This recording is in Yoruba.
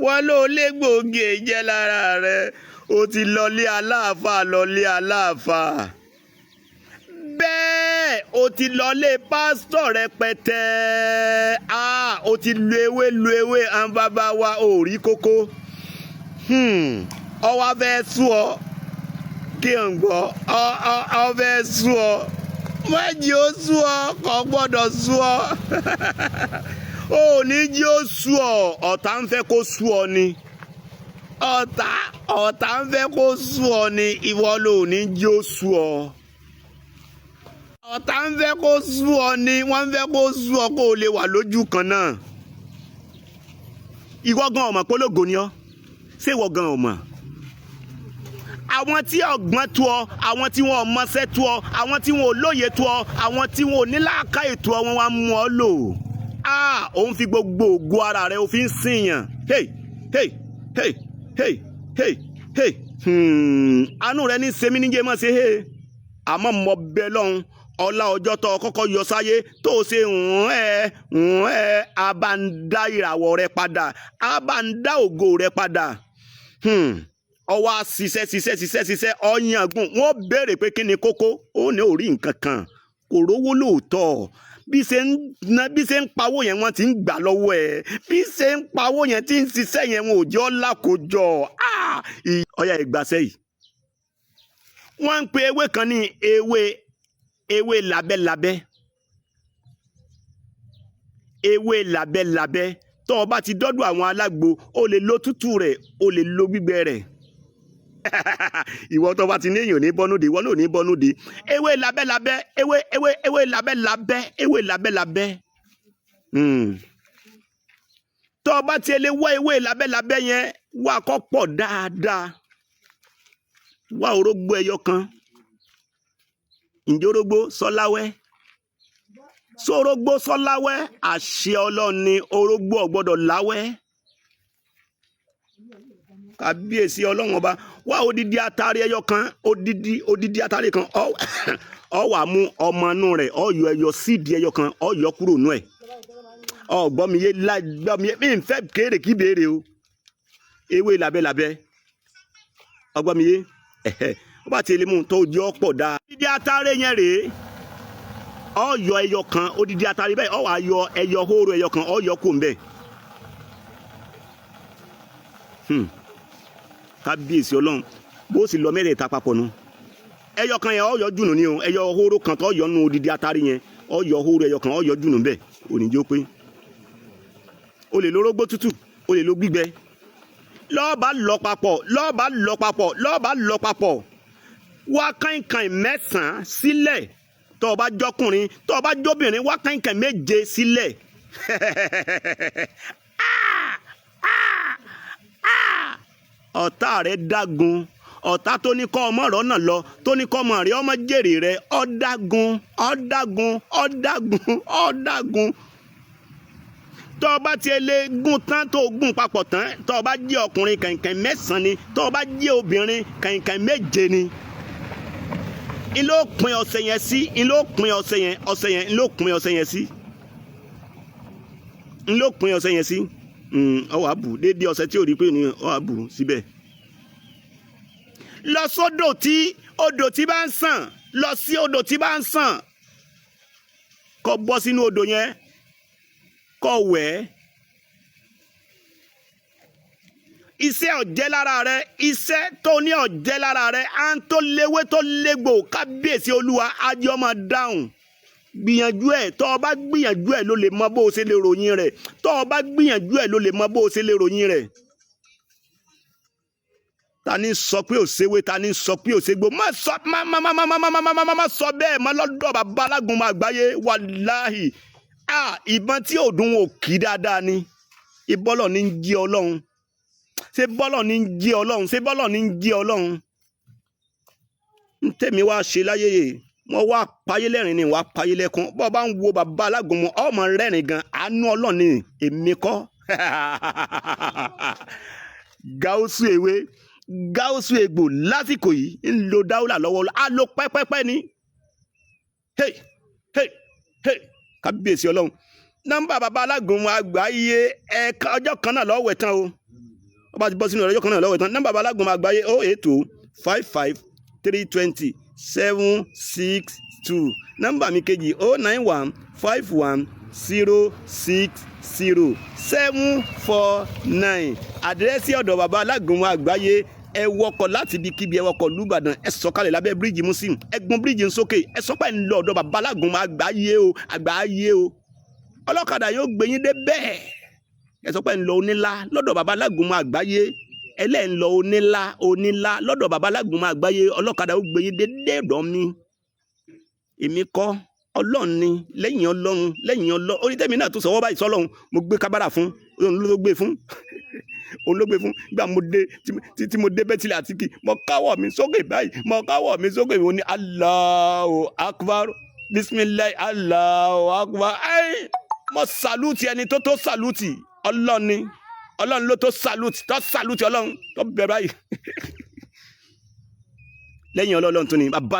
Wọ́n ló lé gbòógì jẹ́ lára rẹ̀. O ti lọlé aláàfáà, lọlé aláàfáà, bẹ́ẹ̀ o ti lọlé pásítọ̀ rẹpẹtẹ. O ti lu ewé, lu ewé, àwọn bàbá wa ò rí kókó. Ọ wá fẹ́ sú ọ kí n gbọ́, ọ fẹ́ sú ọ. Mọ́jì ó sú ọ, kò gbọ́dọ̀ sú ọ. Ò ní jí ó sú ọ. Ọ̀tá ń fẹ́ kó sú ọ ni. Ọ̀tá ń fẹ́ kó sú ọ ni. Ìwọ ló ní jí ó sú ọ. Ọ̀tá ń fẹ́ kó sú ọ ni. Wọ́n ń fẹ́ kó sú ọ kó o lè wà lójú kan náà. Ìwọ gan ọmọ pológo ni ọ. Ṣé ìwọ gan ọmọ? Àwọn tí ọgbọ́n tó ọ, àwọn tí wọn ò mọṣẹ́ tó ọ, àwọn tí wọn ò lóye tó ọ, àwọn tí wọn ò ní làákàyè tó ọ, wọn wá mú ọ lò. Òun fi gbogbo ògo ara rẹ òfin sìnyàn. Hey, hey, hey, hey, hey, hey. Àánú rẹ ní sẹ́mi níjẹ́ mọ́ ṣe hey. Àmọ́ mo bẹ lọ́hùn, ọlá ọjọ́ tó kọ́kọ́ yọ sáyé tó ṣe ń ẹ́, a bá ń dá ìràwọ̀ rẹ padà, a bá ń dá ògo rẹ padà. Ọwọ́ á ṣiṣẹ́, ṣiṣẹ́, ṣiṣẹ́, ṣiṣẹ́, ọ̀yàngùn. Wọ́n béèrè pé kí ni kókó, ó ní orí nǹkan kan, kò rówó lóòótọ́. Bí ṣe ń ná, bí ṣe ń pawó yẹn, wọ́n ti ń gbà lọ́wọ́ ẹ̀. Bí ṣe ń pawó yẹn, tí ń ṣiṣẹ́ yẹn, wọn ò jẹ́ ọ́ lákòjọ. Ọ̀yà ìgbàsẹ́ yìí, wọ́n ń pe ewé kan ní ewé labẹ́labẹ́. Ewé labẹ́labẹ́, tó o bá ti dọ́dọ̀ àwọn alágbo, o lè lo tútù rẹ̀, o lè lo gbígbẹ rẹ̀. Ìwọ tó bá ti ní èèyàn ní bọ́núdì, ìwọ náà ní bọ́núdì. Ewé labẹ́labẹ́, ewé labẹ́labẹ́, ewé labẹ́labẹ́. Tó o bá ti lè wá ewé labẹ́labẹ́ yẹn wá kó pọ̀ dáadáa, wá orógbó ẹyọ kan. Ǹjẹ́ orógbó sọláwẹ́? Sórógbó sọláwẹ́, àṣẹ Ọlọ́run ni, orógbó ò gbọ́dọ̀ láwẹ́. Kábíyèsí Ọlọ́run ọba. Wá odidi atari ẹyọ kan, odidi atari kan, ọ wà mú ọmọ inú rẹ̀, ọ yọ ẹyọ sídìí ẹyọ kan, ọ yọ kúrò nú ẹ̀. Ọ gbọ́ mi yé? Láì gbọ́ mi yé, mi ń fẹ́ kéèrè kí béèrè o. Ewé labẹ́labẹ́, ọ gbọ́ mi yé? Ẹ̀hẹ́, ó bá ti lè mú tó jẹ́ ọ̀pọ̀ dáa. Odidi atari yẹn rèé, ọ yọ ẹyọ kan, odidi atari bẹ́ẹ̀, ọ wà yọ ẹyọ hóró ẹyọ kan, ọ yọ kó ń bẹ́ẹ̀. Kábíyèsí Ọlọ́run. Bó sì lọ mẹ́rẹ̀ẹ̀ta papọ̀ nu, ẹyọ kan yẹn ọ yọ jùnú ni o. Ẹyọ hóró kan tó yọ nu odidi atari yẹn, ọ yọ hóró ẹyọ kan, ọ yọ jùnú bẹ́ẹ̀, oníjó pé o lè lo orógbó tútù, o lè lo gbígbẹ. Lọ́ọ̀bá lọ papọ̀, lọ́ọ̀bá lọ papọ̀, lọ́ọ̀bá lọ papọ̀. Wá kàìnkàìn mẹ́sàn-án sílẹ̀ tó o bá jọkùnrin, tó o bá jóbìnrin, wá kàìnkàìn méje sílẹ̀. Ọ̀tá rẹ̀ dágun. Ọ̀tá tó ní kọ́ ọmọ rẹ̀ ọ̀nà lọ, tó ní kọ́ ọmọ rẹ̀ ọmọ jèrè rẹ̀, ó dágun, ó dágun, ó dágun, ó dágun. Tó o bá tiẹ̀ lè gún tán, tó o gún papọ̀ tán, tó o bá jẹ́ ọkùnrin, kàìnkàìn mẹ́sàn-án ni. Tó o bá jẹ́ obìnrin, kàìnkàìn méje ni. N ló pin ọ̀sẹ̀ yẹn sí, n ló pin ọ̀sẹ̀ yẹn, ọ̀sẹ̀ yẹn, n ló pin ọ̀sẹ̀ yẹn sí, n ló pin ọ̀sẹ̀ yẹn sí. Ọ wàá bù déédéé ọ̀sẹ̀ tí ò rí pé ní, ọ wàá bù síbẹ̀. Lọ sódò tí odò tí bá ń sàn, lọ sí odò tí bá ń sàn, kó bọ́ sínú odò yẹn, kó wẹ̀ ẹ́. Iṣẹ́ ọ̀jẹ́ lára rẹ, iṣẹ́ tó ní ọ̀jẹ́ lára rẹ, à ń tó léwé tó légbò. Kábíyèsí Olúwa, ajé ọmọ dáhùn. Gbìyànjú ẹ̀. Tó o bá gbìyànjú ẹ̀ ló lè mọ bó o ṣe lè ròyìn rẹ̀. Tó o bá gbìyànjú ẹ̀ ló lè mọ bó o ṣe lè ròyìn rẹ̀. Ta ni sọ pé òṣèwé? Ta ni sọ pé òṣègbò? Má sọ, má má má má má má má má má má sọ bẹ́ẹ̀ má lọ́dọ̀ bàbá alágúnmu àgbáyé. Wàláhì, a ìbọn tí òdùn ò kí dáadáa ni. Ìbọ́lọ̀ ní ń jí Ọlọ́run. Ṣé bọ́lọ̀ ní ń jí Ọlọ́run? Ṣé bọ́lọ̀ ní ń jí Ọlọ́run? Ń tẹ̀mí wá ṣe láyé yìí, wọ́n wá payé lẹ́rìn ni, wàá payé lẹ́kún. Bọ́ bá ń wo bàbá alágúnmu, ọmọ rẹ́rìn gan. Àánú Ọlọ́run ni, èmi kọ́. Gáúsù ewé, gáúsù egbò, lásìkò yìí ń lo dáúlà lọ́wọ́, á lo pẹ́pẹ́pẹ́ ni. Hey, hey, hey! Kábíyèsí Ọlọ́run. Nọ́mbà bàbá alágúnmu àgbáyé, ẹ̀ẹ̀ka ọjọ́ kan náà lọ́wọ́ ẹ̀ tán o. Ó bá ti bọ́ sínú ọjọ́ kan náà lọ́wọ́ ẹ̀ tán. Nọ́mbà bàbá alágúnmu àgbáyé, 08055320762. Nọ́mbà mi kejì, 09151060749. Àdírẹ́sì ọ̀dọ̀ bàbá alágúnmu àgbáyé: ẹ wọkọ̀ láti ibikíbi, ẹ wọkọ̀ lùbàdàn, ẹ sọ̀kalẹ̀ lábẹ́ bíríìjì Muslim, ẹ gun bíríìjì ń sókè, ẹ sọ pé ẹ ń lọ ọ̀dọ̀ bàbá alágúnmu àgbáyé o, àgbáyé o. Ọlọ́kadà yóò gbé yín dé bẹ́ẹ̀. Ẹ sọ pé ń lọ onílá lọ́dọ̀ bàbá alágúnmu àgbáyé. Ẹlẹ́ ń lọ onílá, onílá lọ́dọ̀ bàbá alágúnmu àgbáyé. Ọlọ́kadà ó gbé yín dé dẹ́ẹ̀dọ́ mi. Èmi kọ́, Ọlọ́run ni. Lẹ́yìn Ọlọ́run, lẹ́yìn Ọlọ́run, orí tẹ́mi náà tó sọ̀wọ́ báyìí sọ́lọ́run. Mo gbé kábàrà fún òun, ló gbé fún òun, ló gbé fún. Gbà mo dé, tí mo dé bẹ́tìlẹ̀ àtìkì, mo káwọ́ mi sókè báyìí, mo káwọ́ mi sókè, mo ní Allahu Akbar, bisimilayi, Allahu Akbar. Ẹ́ẹ́, mo salute ẹni tó tó salute. Ọlọ́run ni, Ọlọ́run ló tó salute, tó salute Ọlọ́run tó bẹ̀rẹ̀ báyìí. Lẹ́yìn Ọlọ́run tó ní bàbá.